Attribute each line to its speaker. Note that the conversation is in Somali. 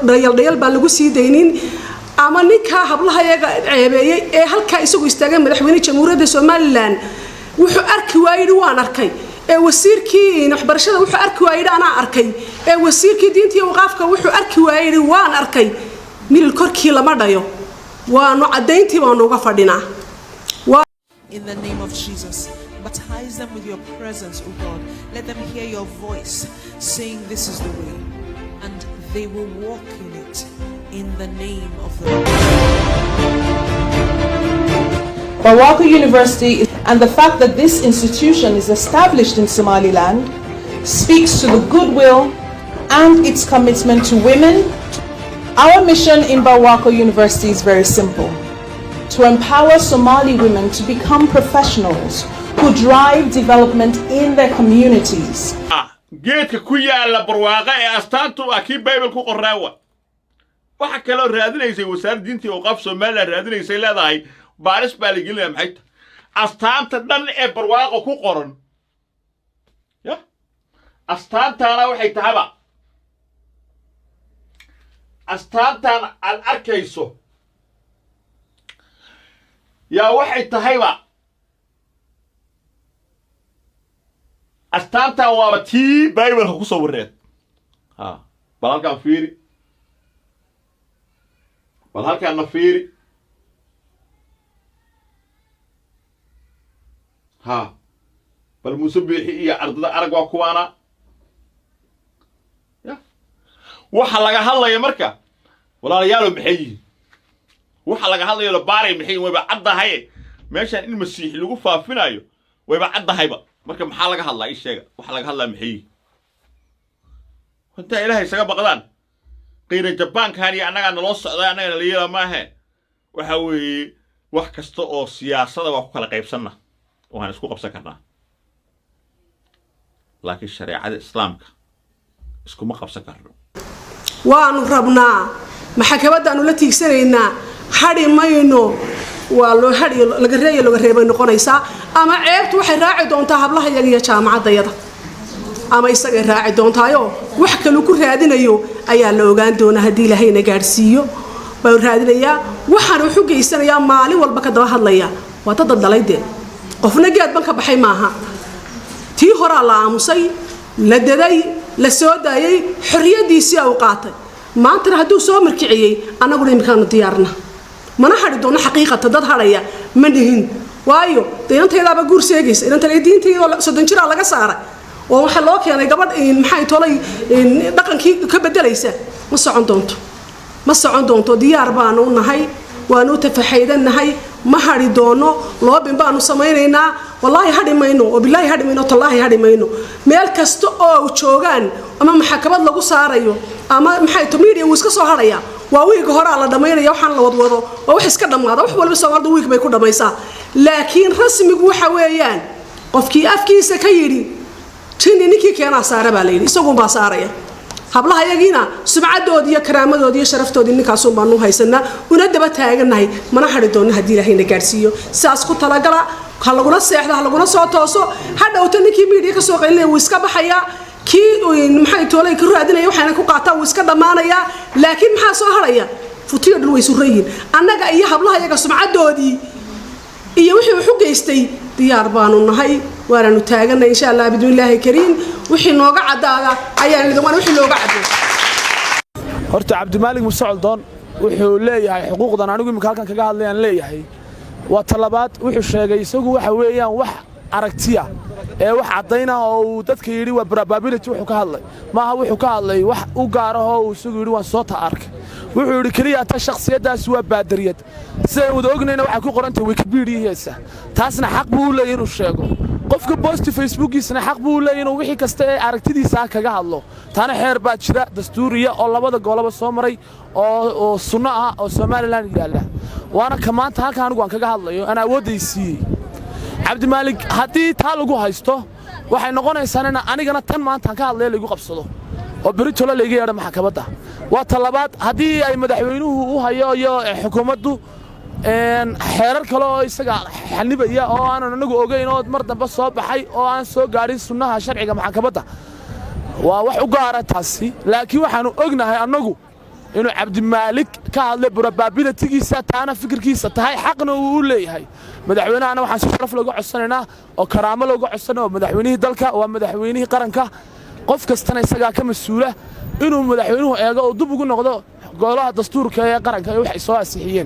Speaker 1: Dhayaldhayal baan lagu sii daynin ama ninkaa hablaha yaga ceebeeyey ee halkaa isagu istaagay. Madaxweyne Jamhuuriyadda Somaliland wuxuu arki waayidhi waan arkay, ee wasiirkii waxbarashada wuxuu arki waayidhi anaa arkay, ee wasiirkii diinta iyo waqaafka wuxuu arki waayidhi waan arkay. Milil korkii lama dhayo, waanu caddayntii baanu uga fadhinaa.
Speaker 2: In the name of Jesus, baptize them with your presence, O God. Let them hear your voice saying, "This is the way," and they will walk in it in the name of the Lord.
Speaker 3: Barwaaqo University and the fact that this institution is established in Somaliland speaks to the goodwill and its commitment to women. Our mission in Barwaaqo University is very simple: to empower Somali women to become professionals who drive development in their communities.
Speaker 4: Geedka ku yaalla Barwaaqo ee astaantu ah kii Bible ku qoraawa. Waxa kaloo raadinaysay wasaaradda diinta iyo awqaaf Somaliland raadinaysay, leedahay baaris baa la gelinaya. Maxay tahay astaanta dhan ee Barwaaqo ku qoran? Ya astaantaana waxay tahaba, astaantan aad arkayso yaa waxay tahayba, astaantan waaba tii Bibleka ku sawireed. Ha, bal halkaan fiiri, bal halkaanna fiiri. Ha, bal Muuse Biixi iyo ardada arag, waa kuwaana. Ya waxa laga hadlaya marka, walaalayaalo, maxay yihiin waxa laga hadlayo la baaray? Maxay yihin? Wayba caddahaye meeshaan in Masiixi lagu faafinayo, wayba caddahayba. Marka maxaa laga hadlaa? Ii sheega waxa laga hadlaa maxay yihin? Intaa Ilaahay isaga baqdaan qiira Jabaankan iyo annagaa naloo socday, annaga nala yeela maahe. Waxa weeye, wax kasta oo siyaasada waa ku kala qaybsanna, waan isku qabsan karnaa, laakiin shareecada Islaamka iskuma qabsan karno.
Speaker 1: Waanu rabnaa, maxkamaddaanu la tiigsanaynaa, hadhi mayno. Waa loo hadhi, laga reeyo, laga reebay noqonaysaa. Ama ceebtu waxay raaci doontaa hablaha yaga iyo jaamacaddayada, ama isagay raaci doontaayo wax kaluu ku raadinayo ayaa la ogaan doonaa. Haddii Ilaahayna gaadhsiiyo baan raadinayaa. Waxaan wuxu geysanayaa maalin walba ka daba hadlaya waa dad daldalay dee. Qofna geed ban ka baxay maaha. Tii horaa la aamusay, la daday, la soo daayay, xorriyadiisii uu qaatay. Maantana hadduu soo markiciyey, annaguna imikaanu diyaarna, mana hadhi doono. Xaqiiqata dad hadhaya ma nihin, waayo dee inantaydaaba guur seegaysa. Inanta diintayadoo 30 jiraa laga saaray oo waxaa loo keenay gabadh maxay tolay dhaqankii ka bedelaysa. Ma socon doonto, ma socon doonto. Diyaar baanu u nahay, waanu u tafaxaydannahay, ma hadhi doono. Lobbying baanu samaynaynaa. Wallaahi hadhi mayno, oo bilaahi hadhi mayno, tallaahi hadhi mayno. Meel kasta oo joogaan ama maxkamad lagu saarayo ama maxay to media, wuu iska soo hadhaya. Waa wiiga horaa la dhammaynaya. Waxaan la wadwado waa wax iska dhammaada. Wax walba Soomaalidu wiig bay ku dhammaysaa, laakiin rasmigu waxa weeyaan qofkii afkiisa ka yidhi jinni ninkii keenaa saara baa la yidhi, isaguunbaa saaraya. Hablaha yagiina sumcadoodii iyo karaamadoodii iyo sharaftoodii ninkaasun baanu haysanaa, una daba taagannahay, mana hadhi doonno haddii Ilaahayna gaadhsiiyo. Sidaas ku talagala, ha lagula seexdo, ha lagula soo tooso. Ha dhowto ninkii media ka soo qaylinaya wuu iska baxayaa, kii maxay toolay ka raadinaya waxayna ku qaataa wuu iska dhammaanayaa. Laakiin maxaa soo haraya? Futiyo dhan way suran yihiin. Annaga iyo hablaha yaga sumcadoodii iyo wixii wuxu geystay diyaar baanu nahay, waananu taaganay, insha Allah bidnillaahi kariim. Wixii nooga caddaada ayaan idin, wixii nooga caddo.
Speaker 5: Horta Cabdimaalig Muuse Coldoon wuxuu leeyahay xuquuqdan anigu imika halkan kaga hadlayaan leeyahay. Waa talabaad, wuxuu sheegay isagu waxa weeyaan wax aragtiya ee wax caddayna oo uu dadka yidhi waa probability. Wuxuu ka hadlay maaha, wuxuu ka hadlay wax u gaarahoo uu isagu yidhi waan soo ta arkay. Wuxuu yidhi keliya ta shakhsiyaddaasi waa baadariyad. Sidaan wada ognayna waxaa ku qorantay Wikipediahiisa. Taasna xaq buu u leeyahy inuu sheego. Qofka post Facebookiisana xaq buu u leeyahy inuu wixii kasta ee aragtidiisa kaga hadlo. Taana xeer baa jira dastuuriya oo labada goloba soo maray oo sunno ah oo Somaliland yaalla, waana ka maanta halkan anigu aan kaga hadlayo aan awoodday siiyey Cabdimaalig. Haddii taa lagu haysto, waxay noqonaysaa in anigana tan maanta aan ka hadlaya laygu qabsado oo beritolo layga yeedho maxkamadda. Waa ta labaad, haddii ay madaxweynuhu u hayo iyo xukuumaddu xeerar kale oo isaga xanibaya oo aanan anagu ogayn oo mar dambe soo baxay oo aan soo gaadhin sunnaha sharciga maxkamadda, waa wax u gaara taasi. Laakiin waxaannu ognahay annagu Inuu Cabdimaalik ka hadlay probability-giisa, taana fikirkiisa tahay, xaqna uu u leeyahay. Madaxweynahana waxaan si sharaf looga codsanaynaa oo karaamo looga codsanaya, waa madaxweynihii dalka, waa madaxweynihii qaranka, qof kastana isagaa ka mas-uula, inuu madaxweynuhu eego oo dib ugu noqdo golaha dastuurka ee qaranka ee waxay soo ansixiyeen.